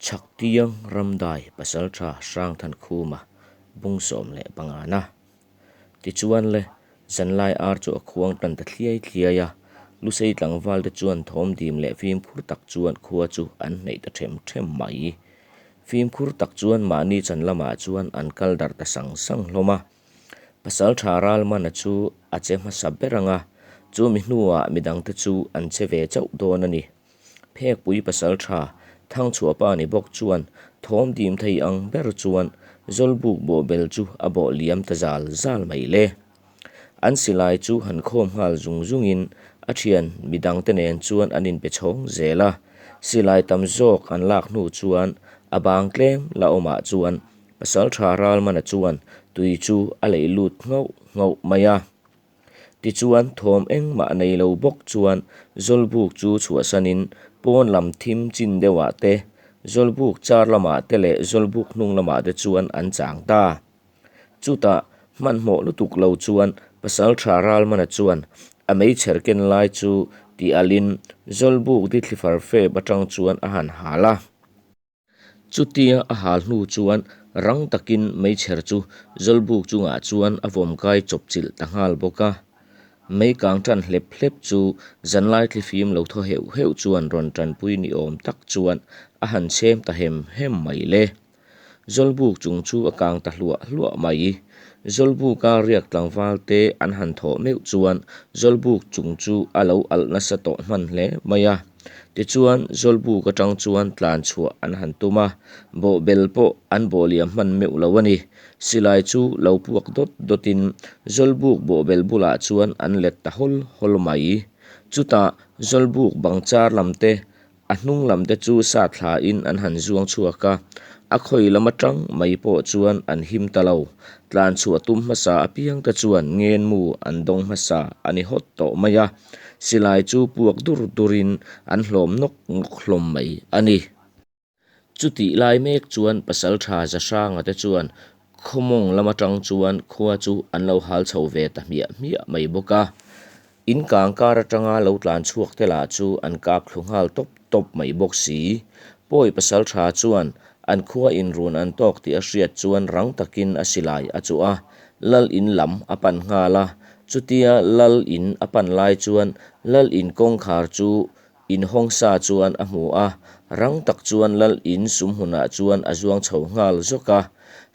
Chhaktiang Ramdai Pasaltha Hrangthankhuma bung 15 na. Tichuan le, zanlai ar chu a khuang tan ta thliai thliai a, Lusei tlangval te chuan thawm dim leh fimkhur tak chuan khua chu an hneih ta them them mai. Fimkhur tak chuan mahni chan lamah chuan an kal darh ta sang sang hlawm a. Pasaltha Ralmana chu a che hmasa ber ang a, chumi hnuah midangte chu an che ve chauh dawn a ni. Phekpui pasaltha Thangchhuahpa ni bawk chuan thawm dim thei ang ber chuan Zawlbuk bawhbel chu a bawh liam ta zal zal mai le. An silai chu han khawm nghal zung zungin a thian midangte nen chuan an inpe chhawng zel a, silai tam zawk an lak hnu chuan a bang tlem la awmah chuan pasaltha Ralmana chuan tui chu a leih lut nghauh nghauh mai a. Tichuan, thawm engmah nei lo bawk chuan Zawlbuk chu chhuahsanin pawn lam thim chin deuhah te, Zawlbuk char lamah te leh Zawlbuk hnung lamah te chuan an chang ta. Chutah, hmanhmawh lutuk lo chuan Pasaltha Ralmana chuan a meichher ken lai chu tih alhin Zawlbuk di thlifar fep atang chuan a han hal a. Chutia a hal hnu chuan rang takin meichher chu Zawlbuk chungah chuan a vawm kai chawp chilh ta nghal bawk a. Mei kang tan hlep hlep chu zanlai thlifim lo thaw heuh heuh chuan rawn tanpui ni awm tak chuan a han chhem ta hem hem mai le. Zawlbuk chung chu a kang ta hluah hluah mai. Zawlbuka riak tlangval te an han thawh meuh chuan Zawlbuk chung chu a lo alh nasa tawh hman hle mai a. Tichuan, Zawlbuk atang chuan tlan chhuah an han tum a, bawhbel pawh an bawh liam hman meuh lo a ni. Silai chu lo puak dawt dawtin Zawlbuk bawhbel bulah chuan an let ta hawl hawl mai. Chutah, Zawlbuk bang char lam te A hnung lam te chu sa thlain an han zuang chhuak a, a khawi lam atang mai pawh chuan an him ta lo. Tlan chhuah tum hmasa apiang te chuan ngenmu an dawng hmasa a ni hawt tawh mai a, silai chu puak dur durin an hlawm nawk nawk hlawm mai a ni. Chutih lai mek chuan Pasaltha Zahranga te chuan Khawmawng lam atang chuan khua chu an lo hal chho ve ta hmiah hmiah mai bawk a. In kang kar atanga lo tlan chhuak te lah chu an kap thlu nghal tawp tawp mai bawk si. Pawi pasal tha chuan an khua in run an tawk tih a hriat chuan rang takin a silai a chuh a, Lal in lam a pan nghal a. Chutia Lal in a pan lai chuan Lal in kawngkhar chu Inhawng sa chuan a hmu a, rang tak chuan Lal in sumhmunah chuan a zuang chho nghal zawk a.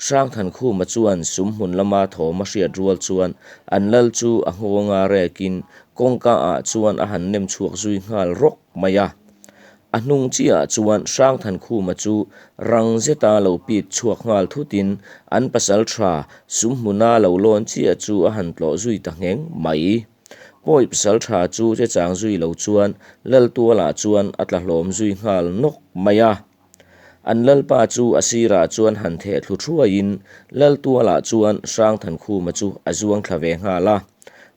Hrangthankhuma chuan sumhmun lama thawm a hriat rual chuan an Lal chu a nghawnga rekin kawngka ah chuan a han nem chhuak zui nghal rawk mai a. A hnung chiahah chuan Hrangthankhuma chu rang zeta lo pit chhuak nghal thutin an pasaltha sumhmuna lo lawn chiah chu a han tlawh zui ta ngheng mai. Pawi pasal tha chu che chang zui lo chuan Laltualah chuan a tla hlawm zui nghal nawk mai a. An Lalpa chu a sirah chuan han theh thlu thuaiin Laltualah chuan Hrangthankhuma chu a zuang thla ve nghal a.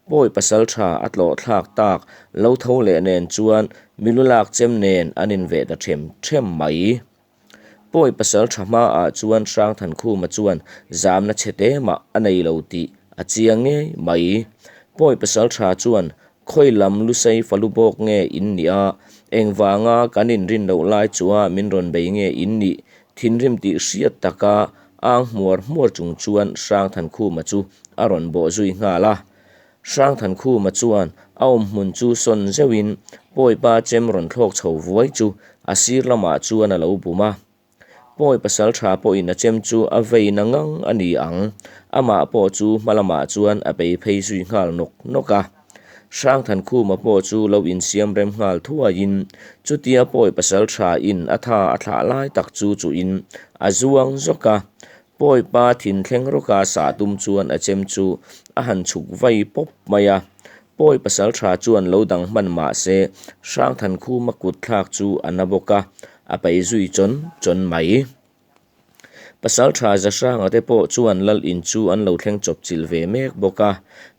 Pawi pasal tha a tlawh thlak tak lo tho leh nen chuan milu lak chem nen an inveh ta them them mai. Pawi pasal tha hmaah chuan Hrangthankhuma chuan zamna chhe te mah a nei lo tih a chiang ngei mai. Pawi pasal tha chuan khawi lam Lusei falu bawk nge in nih a, engvanga kan inrin loh lai chua min rawn bei nge in nih thinrim tih hriat taka ang hmuar hmuar chung chuan Hrangthankhuma chu a rawn bawh zui nghal a. Hrangthankhuma chuan a awmhmun chu sawn zeuhin Pawipa chem rawn thlawk chho vuai chu a sir lamah chuan a lo bum a. Pawi pasal tha pawhin a chem chu a vei na ngang a ni ang, amah pawh chu hma lamah chuan a bei phei zui nghal nawk nawk a. Hrangthankhuma pawh chu lo insiam rem nghal thuaiin chutia Pawi pasal tha in a tha a thlah lai tak chu chuhin a zuang zawk a, Pawipa thinthleng rawka sah tum chuan a chem chu a han chhuk vai pawp mai a. Pawi pasal tha chuan lo dang hman mah se Hrangthankhuma kut thlak chu a na bawk a, a pai zui chawn chawn mai. Pasal tha Zahranga te pawh chuan Lal in chu an lo thleng chawp chilh ve mek bawk a.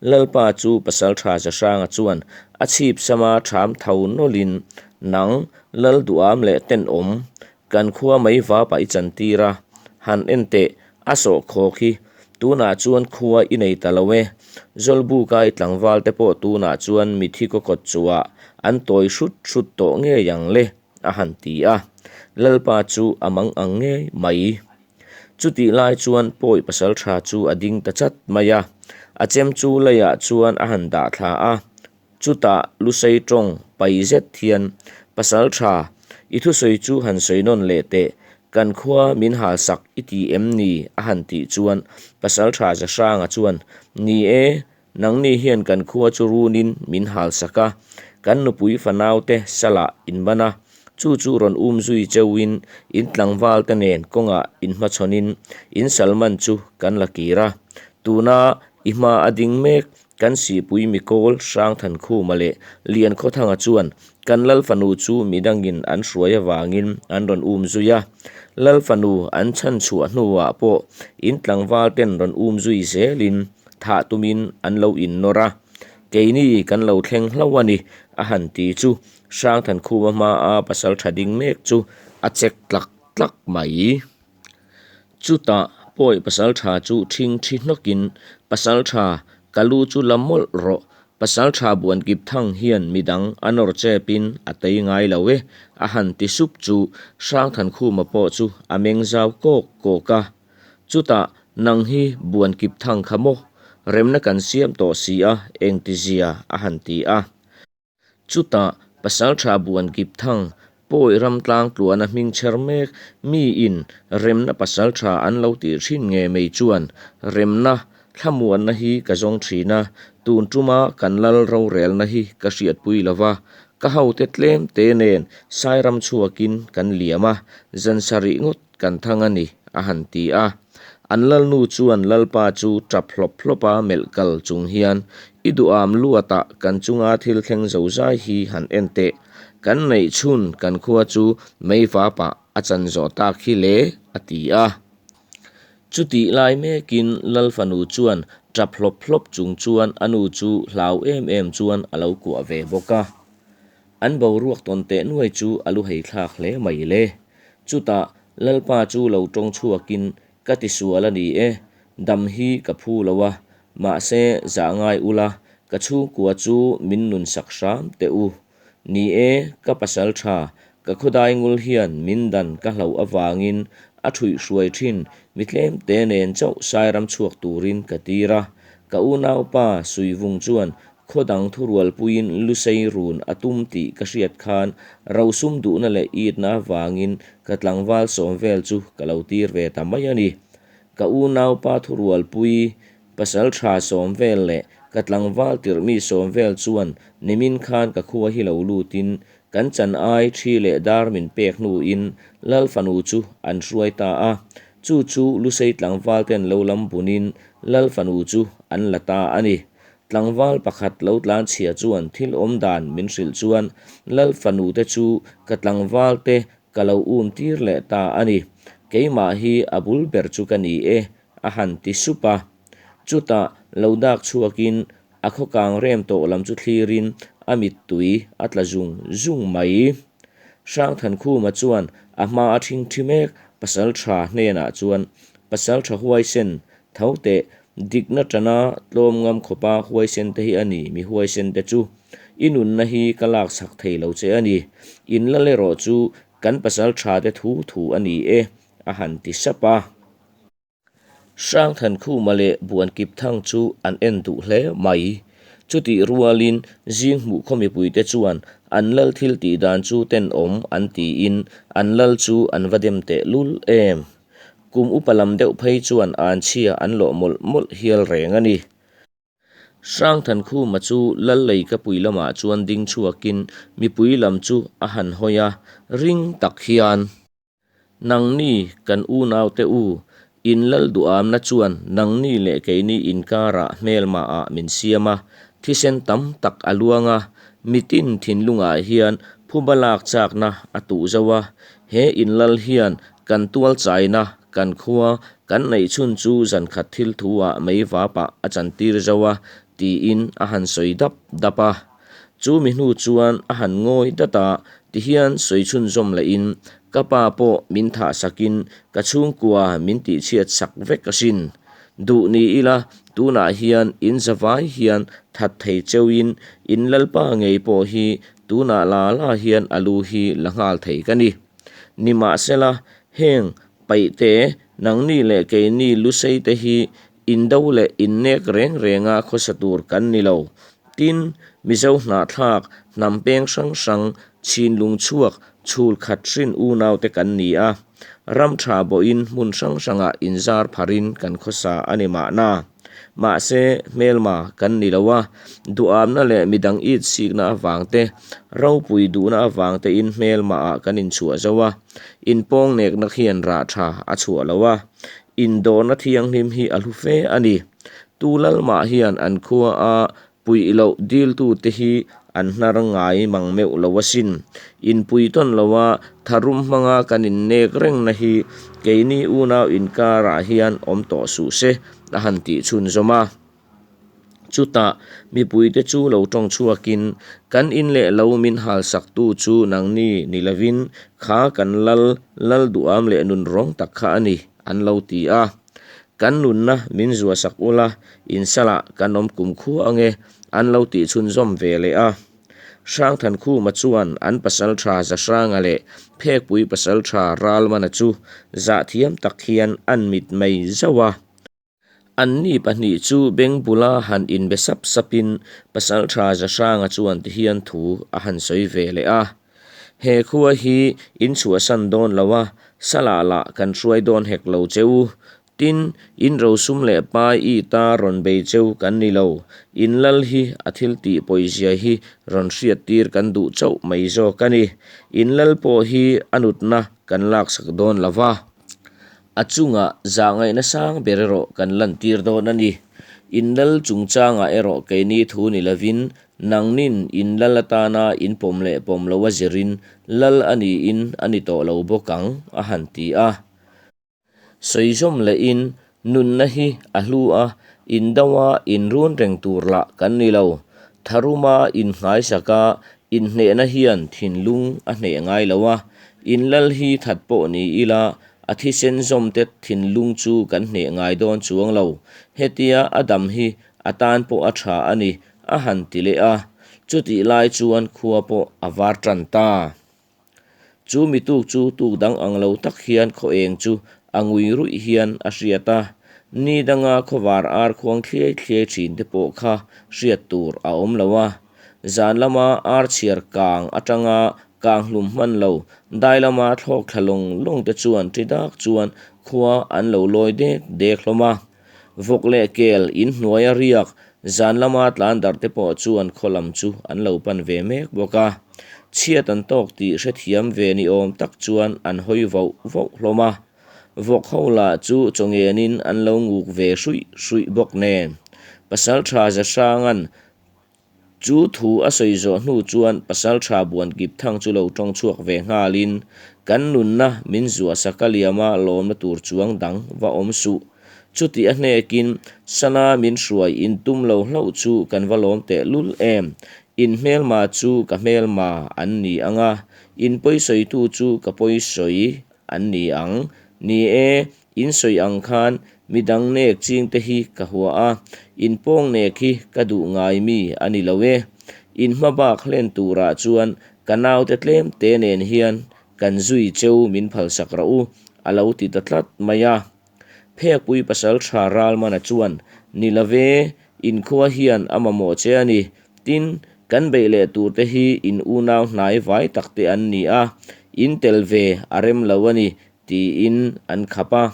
Lalpa chu pasal tha Zahranga chuan a chhip sama ṭham tho nawlhin, Nang, Lal duham leh tenawm, Kan khua mai vapa i chantir a, han en teh, a sawh khawk hi, tunah chuan khua i nei ta lo e. Zawlbuka i tlangval te pawh tunah chuan mithi kaw kawt chuah an tawi hrut hrut tawh ngei ang le, a han ti a. Lalpa chu a mang ang ngei mai. Chutih lai chuan pawi pasaltha chu a ding ta chat mai a, a chem chu leiah chuan a han dah thla a. Chutah Lusei tawng pai zet hian, Pasaltha, i thusawi chu han sawi nawn leh teh, kan khua min halsak i ti em ni? a han tih chuan Pasaltha Zahranga chuan, Ni e, Nangni hian kan khua chu runin min halsak a, kan nupui fanaute salah in ban a, chu chu rawn um zui cheuhin in tlangvalte nen kawngah inhmachhawnin in salman chu kan la kir a. Tuna i hma a ding mek kan sihpui mikawl Hrangthankhuma leh Liankhawthanga chuan kan Lalfanu chu midangin an hruai avangin an rawn um zui a, Lalfanu an chhanchhuah hnuah pawh in tlangvalten rawn um zui zelin Thah tumin an lo innawr a, keini kan lo thleng hlauh a ni, a han ti chu Hrangthankhuma hmaa pasal tha ding mek chu a chek tlak tlak mai. Chutah pawi pasal tha chu ṭhing ṭhi hnawkin, Pasal tha, ka lu chu la mawlh rawh, pasal tha buan kip thang hian midang a nawr chepin a tei ngai lo e, a han ti sup chu Hrangthankhuma pawh chu a meng zau kawk kawk a. Chutah, Nang hi buan kip thang kha maw? Remna kan siam tawh si a, engtizia? a han ti a. Chutah, Pasaltha buan kip thang, pawi ram tlang tluana hming chher mek, miin remna pasaltha an lo tih thin nge mai chuan remna thlamuanna hi ka zawng thin a, tun tuma kan lal rorelna hi ka hriatpui lo va, ka hote tlem te nen Sairam chhuakin kan liam a, zan sarih ngawt Kan thang a ni, a han ti a. An lalnu chuan Lalpa chu tap hlawp hlawpa melh kal chung hian, I duham luatah kan chunga thil thleng zo zai hi han en teh. Kan neih chhun kan khua chu meivapah a chan zawh tak hi le, a ti a. Chutih lai mekin Lal fanu chuan tap hlawp hlawp chung chuan a nu chu hlau em em chuan a lo kuah ve bawk a. An boruak tawn teh nuai chu a lu hei thlak hle mai le. Chutah Lalpa chu lo tawng chhuakin ka tisual a ni e, dam hi ka phu lo a, mahse zah ngai ula, ka chhungkua chu min nun sak hram teh u. Ni e, ka pasal tha, ka khawdai ngul hian min dan ka hlauh avangin a thuihhruai thin mi tlemte nen chauh Sairam chhuak turin ka tir a, ka unaupa Suivung chuan Khaw dang thurualpuiin Lusei run a tum tih ka hriat khan rosum duhna leh itna avangin ka tlangval sawm vel chu ka lo tir ve ta mai a ni. Ka unaupa thurualpui pasal tha sawm vel leh ka tlangval tirhmi sawm vel chuan nimin khan ka khua hi lo lutin kan chan ai thi leh dar min pek hnuin Lal fanu chu an hruai ta a. Chu chu Lusei tlangval ten lo lam bunin Lal fanu chu an la ta a ni. Tlangval pakhat lo tlan chhia chuan thil awm dan min hrilh chuan Lal fanu te chu ka tlangval te ka lo um tir leh ta a ni. Keimah hi a bul ber chu ka ni e, a han ti sup a. Chutah lo dak chhuakin a khaw kang rem tawh lam chu thlirin a mittui a tla zung zung mai. Hrangthankhuma chuan a hma a thingthi mek pasal tha hnenah chuan pasal tha huaisen Tho teh, dikna tana tlawm ngam khawpa huaisen te hi a ni, mi huaisen te chu. I nunna hi ka lakchak thei lo che a ni. In lal erawh chu kan pasal tha te thu thu a ni e, a han ti sap a. Hrangthankhuma leh Buankipthang chu an en duh hle mai. Chutih rualin zing hmuh khaw mipuite chuan an lal thil tih dan chu tenawm an tiin an lal chu an va dem teh lul em. Kum upa lam deuh phei chuan anchhia an lawh mawlh mawlh hial reng a ni. Hrangthankhuma chu lal leikapui lamah chuan ding chhuakin mipui lam chu a han hawi a, ring tak hian. Nangni kan unaute u, in lal duhamna chuan nangni leh keini inkarah hmelmaah min siam a, thisen tam tak a luang a, mitin thinlungah hian phuba lak chakna a tuh zo a, he inlal hian Kan tual chaina, kan khua, kan neih chhun chu zan khat thil thu ah mei vapah a chan tir zo a, tiin a han sawi dap dap a. Chu mi hnu chuan a han ngawi dat a, tihian sawi chhunzawm lehin, Ka pa pawh min thah sakin ka chhungkua min tihchhiat sak vek asin. Duh ni ila, tunah hian in zavai hian that thei cheuhin in Lalpa ngei pawh hi tunah la la hian a lu hi la nghal thei ka ni. Nimahsela, heng Paihte, nangni leh keini Luseite hi indo leh innek reng renga khawsa tur kan ni lo. Tin, Mizo hnahthlak, hnam peng hrang hrang, chinlung chhuak, chhul khat hrin unaute kan ni a. Ram tha bawhin hmun hrang hrangah inzar pharin kan khawsa a ni mahna. Mahse, hmelma kan ni lo a, duhamna leh midang it sikna avang te, ropui duhna avang tein hmelmaah kan inchhuah zo a, inpawngnekna khian rah tha a chhuah lo a, indawrna thianghlim hi a hlu fe a ni. Tu lalmah hian an khua a Puih loh diltute hi an hnar ngai mang meuh lo asin. Inpui tawn loa tharum hmanga kan innek rengna hi keini unau inkarah hian awm tawh suh se, a han tih chhunzawm a. Chutah mipuite chu lo tawng chhuakin, Kan in leh lo min halsaktu chu nangni ni lovin kha kan lal, lal duham leh nunrawng tak kha a ni, an lo ti a. Kan nunna min zuahsak ula, in salah kan awm kum khua ange, an lo tih chhunzawm ve leh a. Hrangthankhuma chuan an pasaltha Zahranga leh Phekpui pasaltha Ralmana chu zahthiam tak hian an mit mai zauh a. Anni pahnih chu beng bula han inbe sap sapin pasaltha Zahranga chuan tihian thu a han sawi ve leh a. He khua hi in chhuahsan dawn lo a, salah lah kan hruai dawn hek lo che u. Tin, in rosum leh pai i ta rawn bei cheu kan ni lo. In lal hi a thil tih pawizia hi rawn hriattir kan duh chauh mai zawk a ni. In lal pawh hi a nutna kan laksak dawn lo va. A chungah zahngaihna sang ber erawh kan lantir dawn a ni. In lal chungchangah erawh keini thu ni lovin Nangnin in lal atana in pawm leh pawm lo a zirin lal a niin a ni tawh lo bawk ang, a han ti a. Sawi zawm lehin nunna hi a hlu a, indo a inrun reng tur lah kan ni lo. Tharuma innghaisaka inhnehna hian thinlung a hneh ngai lo a, in lal hi that pawh ni ila a thisen zawmte thinlung chu kan hneh ngai dawn chuang lo. Hetia a dam hi a tan pawh a tha a ni, a han ti leh a, chutih lai chuan khua pawh a var tan ta. Chu mi tuk chu tuk dang ang lo tak hian khaw eng chu a ngui ruih hian a hriat a, ni danga khawvar ar khuang thliai thliai thin te pawh kha hriat tur a awm lo a. Zan lama ar chhiar kang atanga kang hlum hman lo, dai lama thlawk thla lawng lawng te chuan ṭi dak chuan khua an lo lawi dek dek hlawm a. Vawk leh kel in hnuaia riak zan lama tlan darh te pawh chuan khaw lam chu an lo pan ve mek bawk a. Chhiat an tawk tih hrethiam ve ni awm tak chuan an hawi voh voh hlawm a. Vawk ho lah chu chawngenin an lo nguk ve hruih hruih bawk nen. Pasaltha Zahranga'n Chu thu a sawi zawh hnu chuan Pasalṭha Buankipthang chu lo ṭawng chhuak ve nghalin, Kan nunna min zuahsak a liama lawmna tur chuang dang va awm suh. Chuti a hnekin Sana min hruai in tum lo hlauh chu kan va lawm teh lul em. In hmelma chu ka hmelma an ni ang a, in pawisawitu chu ka pawisawi an ni ang. Ni e, In sawi ang khan midang nek ching te hi ka hua a, in pawng nek hi ka duh ngai mi a ni lo e. In hma bak hlen turah chuan ka naute tlem te nen hian kan zui cheu min phalsak rawh u, a lo ti ta tlat mai a. Phekpui pasal tha Ralmana chuan, Ni lo ve, in khua hian a mamawh che a ni. Tin, kan beih leh tur te hi in unau hnai vai tak te an ni a, in tel ve a rem lo a ni, Tiin an khap a.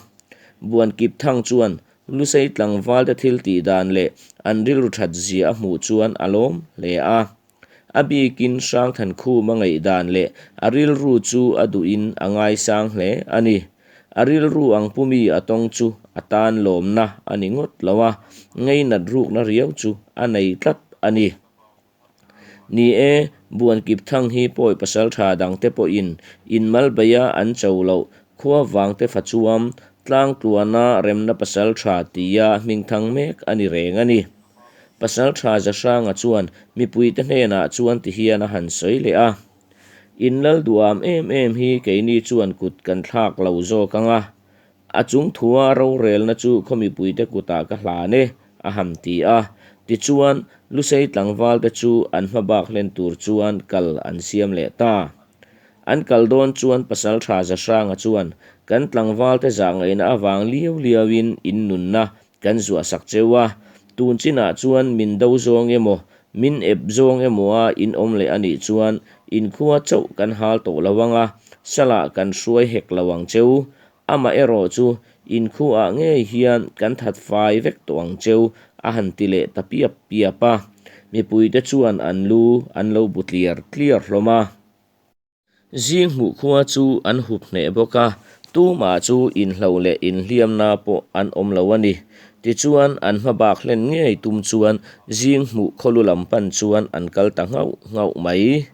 Buankipthang chuan Lusei tlangvalte thil tih dan leh an rilru that zia a hmuh chuan a lawm hle a. A bikin Hrangthankhuma ngaihdan leh a rilru chu a duhin a ngaisang hle a ni. A rilru ang pumi a tawng chu a tan lawmna a ni ngawt lo a, ngeinat rukna riau chu a nei tlat a ni. Ni e, Buankipthang hi pawi pasal tha dangte pawhin inmal beia an cho loh khua vangte fa chuam tlangtluana remna pasal tha tia hmingthang mek a ni reng a ni. Pasal tha Zahranga chuan mipuite hnenah chuan tihian a han sawi leh a, In lal duham em em hi keini chuan kut kan thlak lo zawk ang a, A chung thua rorelna chu khaw mipuite kutah ka hlan e, a han ti a. Tichuan, Lusei tlangvalte chu an hma bak hlen tur chuan kal an siam leh ta. An kal dawn chuan Pasalṭha Zahranga chuan, Kan tlangvalte zahngaihna avang liau liauin in nunna kan zuahsak cheu a, tun chinah chuan min do zawng emaw, min ep zawng emawa in awm leh a nih chuan in khua chauh kan hal tawh lo ang a, salah kan hruai hek lo ang cheu. Amaherawhchu, in khuaah ngei hian kan that fai vek tawh ang cheu, a han ti leh ta piap piap a. Mipuite chuan an lu an lo bu tliar tliar hlawm a. Zing hmuh khua chu an hup hneh bawk a, tumah chu inhloh leh inhliamna pawh an awm lo a ni. Tichuan, an hma bak hlen ngei tum chuan zing hmuh khawlu lam pan chuan an kal ta nghauh nghauh mai.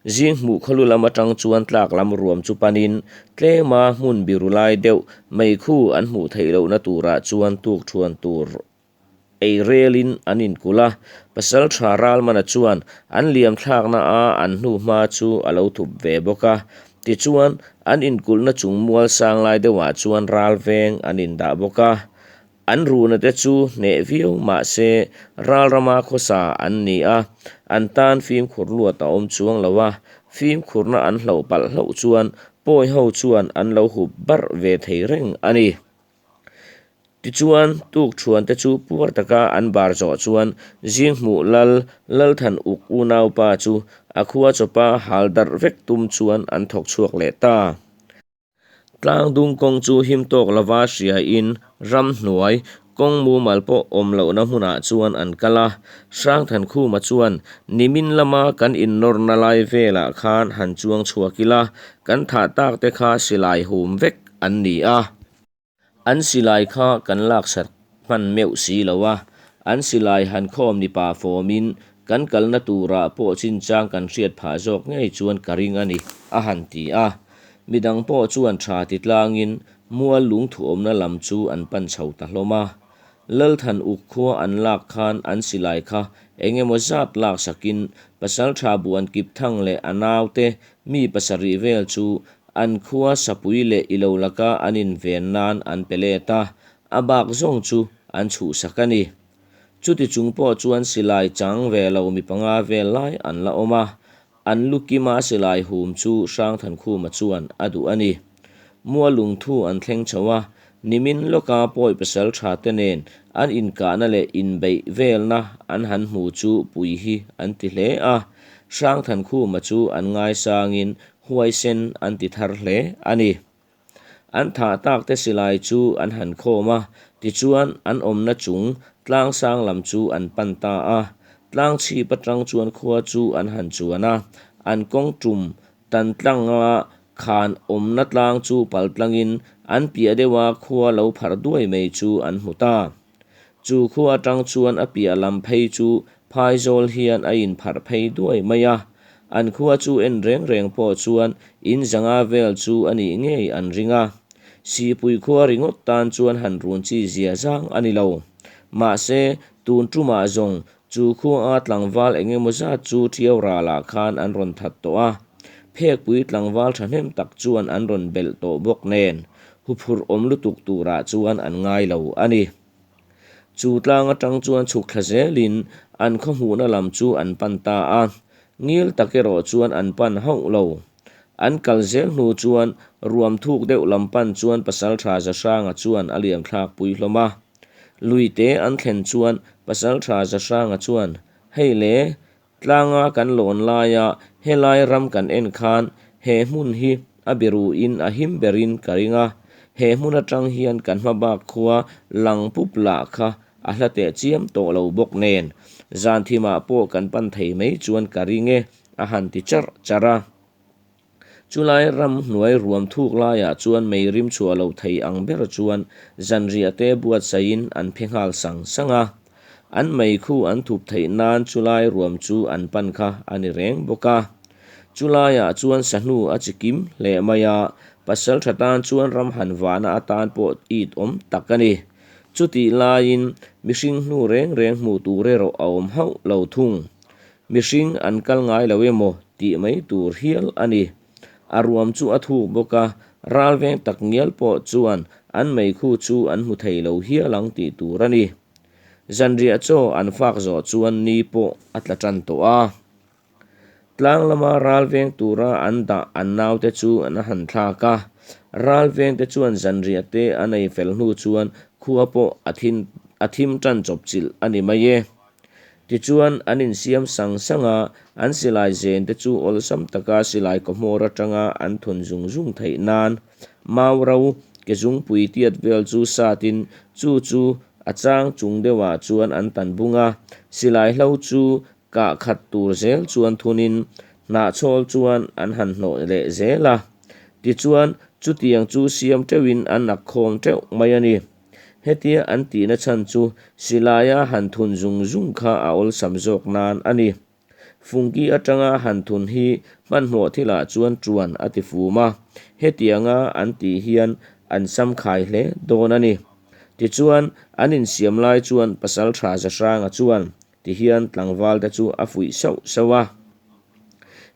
Zing hmuh khawlu lam atang chuan tlak lam ruam chu panin tlema hmun biru lai deuh meikhu an hmuh theih lohna turah chuan tuk thuan tur ei relin an inkulh a, Pasalṭha Ralmana chuan an liam thlakna a an hnu hma chu a lo thup ve bawk a. Tichuan, an inkulhna chung mual sang lai deuhah chuan ral veng an indah bawk a. An ruhna te chu hneh viau mah se ral rama khawsa an ni a, an tan fimkhur luat a awm chuang lo a, fimkhurna an hloh palh hlauh chuan pawi ho chuan an lo hup barh ve thei reng a ni. Tichuan, tukṭhuante chu puar taka an bar zawh chuan Zinghmuh Lal Lalthan uk unaupa chu a khua chawpa hal darh vek tum chuan an thawk chhuak leh ta. Tlangdung kawng chu him tawk lova hriain ramhnuai kawng mumal pawh awm lohna hmunah chuan an kal a. Hrangthankhuma chuan nimin lama kan innawrna lai velah khan han chuang chhuak ila, kan thah tak te kha silai hum vek an ni a. An silai kha kan laksak hman meuh si lo a, an silai han khawm ni pa fawmin kan kalna turah pawh chinchang kan hriat phah zawk ngei chuan ka ring a ni, a han ti a. Midang pawh chuan tha ti tlangin mual lungthuawmna lam chu an pan chho ta hlawm a. Lalthan uk khua an lak khan an silai kha eng emaw zat laksakin Pasaltha Buan Kipthang leh a naute mi pasarih vel chu An khua sapui leh ilo laka an inven nan an pe let a, a bak zawng chu an chhuhsak a ni. Chuti chung pawh chuan silai chang ve lo mi panga vel lai an la awm a, an lu kima silai hum chu Hrangthankhuma chuan a duh a ni. Mualungthu an thleng chho a, nimin lawka pawi pasal tha te nen an inkahna leh inbeih velna an han hmu chu pui hi an ti hle a, Hrangthankhuma chu an ngaisangin Huaisen an ti thar hle a ni. An thah tak te silai chu an han khawm a, tichuan an awmna chung tlang sang lam chu an pan ta a. Tlang chhip atang chuan khua chu an han chuan a, an kawng tum tan tlanga khan awmna tlang chu pal tlangin an piah deuha khua lo pharh duai mai chu an hmu ta. Chu khua atang chuan a piah lam phei chu phaizawl hian a inpharh phei duai mai a. An khua chu en reng reng pawh chuan in zanga vel chu a nih ngei an ring a. Sihpui khua ringawt tan chuan han run chi zia zang a ni lo. Mahse, tun tumah zawng chu khua a tlangval eng emaw zat chu Ṭiau ralah khan an rawn that tawh a. Phekpui tlangval thahnem tak chuan an rawn belh tawh bawk nen. Huphurh awm lutuk turah chuan an ngai lo a ni. Chu tlang atang chuan chhuk thla zelin an khaw hmuhna lam chu an pan ta a, ngil tak erawh chuan an pan hauh lo. An kal zel hnu chuan ruam thuk deuh lam pan chuan Pasaltha Zahranga chuan a liam thlak pui hlawm a. Luite an thlen chuan Pasaltha Zahranga chuan, Hei le, Tlanga kan lawn laia helai ram kan en khan he hmun hi a biruin a him berin ka ring a, he hmun atang hian kan hma bak khua lang pup lah kha a hla teh chiam tawh lo bawk nen zan thimah pawh kan pan thei mai chuan ka ring e a han ti charh charh a. Chulai ram hnuai ruam thuk laiah chuan mei rim chhuah lo thei ang ber chuan zanriah te buatsaihin an phe nghal sang sang a. An mei khu an thup theih nan chulai ruam chu an pan kha a ni reng bawk a. Chulaiah chuan sahnu a chi kim hle mai a, pasal tha tan chuan ram han vahna atan pawh it awm tak a ni. Chutih laiin mihring hnu reng reng hmuh tur erawh a awm hauh lo thung. Mihring an kal ngai lo emaw tih mai tur hial a ni. A ruam chu a thuk bawk a, ral veng tak ngial pawh chuan an meikhu chu an hmu thei lo hial ang tih tur a ni. Zanriah chaw an fak zawh chuan ni pawh a tla tan tawh a. Tlang lama ral veng tura an dah an naute chu an han thlak a. Ral vengte chuan zanriah te an ei fel hnu chuan khua pawh a thin a thim tan chawpchilh a ni mai e. Tichuan an insiam sang sang a, an silai zen te chu awlsam taka silai kawhmawr atanga an thun zung zung theih nan mau ro ke zungpui tiat vel chu satin chu chu a chang chung deuhah chuan an tan bung a, silai hlo chu kah khat tur zel chuan thunin hnahchhawl chuan an han hnawh leh zel a. Tichuan chutiang chu siam teuhin an ak khawm teuh mai a ni. Hetia an tihna chhan chu silaia han thun zung zung kha a awlsam zawk nan a ni. Fungki atanga han thun hi hmanhmawh thilah chuan tuan a ti fum a, hetianga an tih hian an samkhai hle dawn a ni. Tichuan, an insiam lai chuan Pasaltha Zahranga chuan tihian tlangvalte chu a fuih sauh sauh a.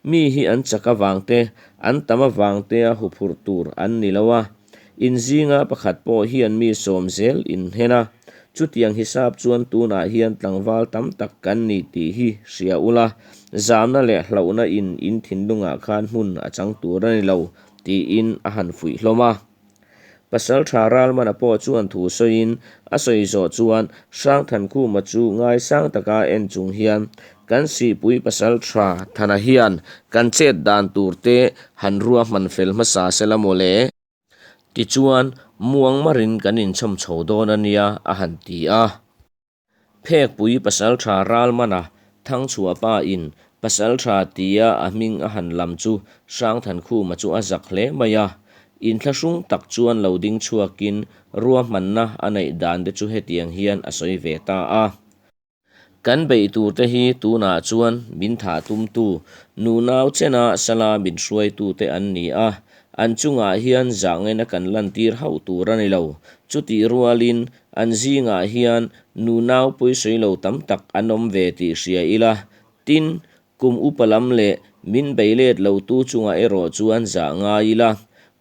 Mi hi an chak avang te, an tam avang tea huphurh tur an ni lo a. In zinga pakhat pawh hian mi sawm zel in hen a. Chutiang hisap chuan tunah hian tlangval tam tak kan ni tih hi hria ula, zamna leh hlauhna in in thinlungah khan hmun a chang tur a ni lo, tiin a han fuih hlawm a. Pasalṭha Ralmana pawh chuan thu sawiin a sawi zawh chuan Hrangthankhuma chu ngaisang taka en chung hian kan sihpui pasalṭha Thana hian kan chet dan tur te han ruahman fel hmasa se la maw le? Tichuan, muang marin kan inchhawm chho dawn a nia a han ti a. Phekpui pasalṭha Ralmana Thangchhuahpa in pasalṭha tia a hming a han lam chu Hrangthankhuma chu a zak hle mai a. Inthlahrung tak chuan lo ding chhuakin ruahmanna a neih dan te chu hetiang hian a sawi ve ta a. Kan beih tur te hi tunah chuan min thah tumtu nunau chena sala min hruaitu te an ni a, an chungah hian zahngaina kan lantir hauh tur a ni lo. Chutih rualin An zingah hian nunau pawisawi lo tam tak an awm ve tih hria ila, tin, kum upa lam leh min bei let lotu chungah erawh chuan zah ngai ila,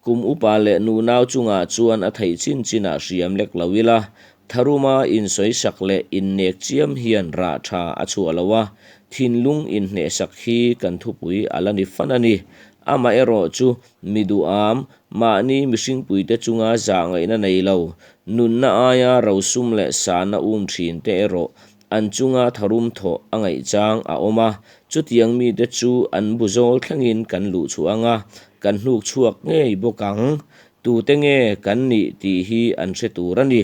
kum upa leh nunau chungah chuan a theih chin chinah hriam lek lo ila, tharuma insawisak leh innek chiam hian rah tha a chhuah lo a, thinlung inhnehsak hi kan thupui a la ni fan a ni. Amaherawh chu mi duham, mahni mihringpuite chunga zahngaihna nei lo, nunna aia rosum leh sahna um thin te erawh an chunga tharum thawh a ngaih chang a awm a, chutiang mite chu an bu zawl thlengin kan luh chhuah ang a, kan hnuk chhuak ngei bawk ang. Tute nge kan nih tih hi an hre tur a ni.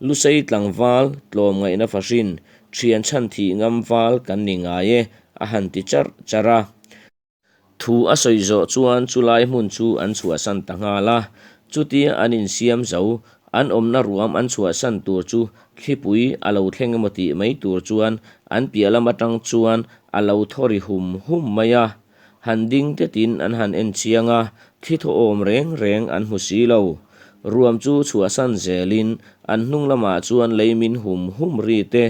Lusei tlangval, tlawmngaihna fahrin, thian chhan thih ngam val kan ni ngai e, a han ti charh charh a. Thu a sawi zawh chuan chulai hmun chu an chhuahsan ta nghal a. Chutia an insiam zo, an awmna ruam an chhuahsan tur chu thlipui a lo thleng emaw tih mai tur chuan an piah lam atang chuan a lo thaw ri hum hum mai a. Han ding tetin an han en chiang a, thli thaw awm reng reng an hmu si lo. Ruam chu chhuahsan zelin an hnung lamah chuan leimin hum hum ri te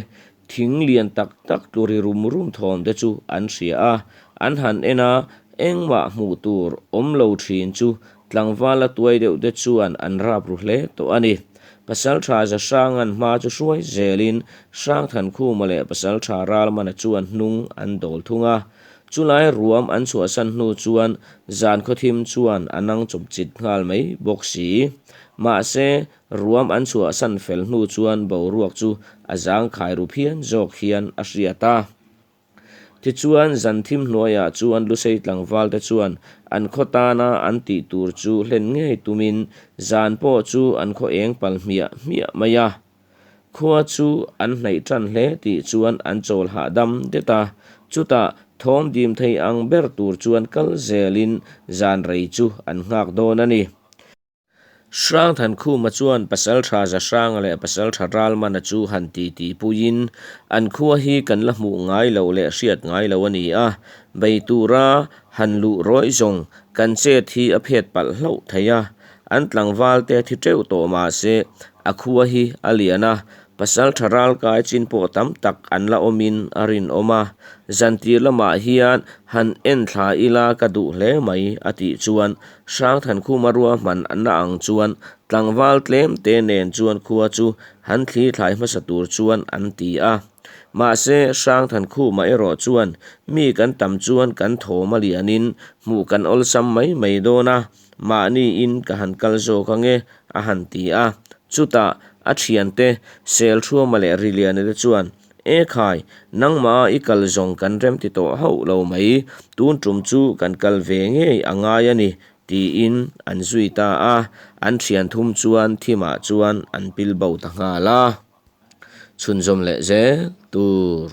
Thing lian tak tak tlu ri rum rum thawm te chu an hria a, an han en a, engmah hmuh tur awm lo thin chu tlangval a tuai deuh te chuan an rap ru hle tawh a ni. Pasaltha Zahranga'n hma chu hruai zelin Hrangthankhuma leh Pasaltha Ralmana chuan hnung an dawl thung a. Chulai ruam an chhuahsan hnu chuan zan khawthim chuan a nang chawpchit nghal mai bawk si. Mahse, Ruam an chhuahsan fel hnu chuan boruak chu a zangkhai ru phian zawk hian a hriat a. Tichuan, zan thim hnuaiah chuan Lusei tlangvalte chuan an khaw tana an tih tur chu hlen ngei tumin zan pawh chu an khaw eng pal hmiah hmiah mai a. Khua chu an hnaih tan hle tih chuan an chawl hahdam det a. Chutah thawm dim thei ang ber tur chuan kal zelin zan rei chu an nghak dawn a ni. Hrangthankhuma chuan Pasaltha Zahranga leh Pasaltha Ralmana chu han titi puiin, An khua hi kan la hmuh ngai loh leh hriat ngai lo a ni a, bei tura han luh rawih zawng kan chet hi a phet palh hlauh thei a, an tlangval te thi teuh tawh mah se a khua hi a lian a, Pasaltha ralkai chin pawh tam tak an la awmin a rinawm a, zantir lamah hian han en thla ila ka duh hle mai a tih chuan Hrangthankhuma ruahman na ang chuan tlangval tlem te nen chuan khua chu han thli thlai hmasa tur chuan an ti a. Mahse, Hrangthankhuma erawh chuan, Mi kan tam chuan kan thawm a lianin hmuh kan awlsam mai mai dawn a, mahniin ka han kal zawk ange, a han ti a. Chutah, a thiante, Selṭhuama leh Riliana te chuan, E khai, nangmah a i kal zawng kan remti tawh hauh lo mai, tun ṭum chu kan kal ve ngei a ngai a ni, tiin an zui ta a, an thian thum chuan thimah chuan an pil bo ta nghal a. Chhunzawm leh zel tur.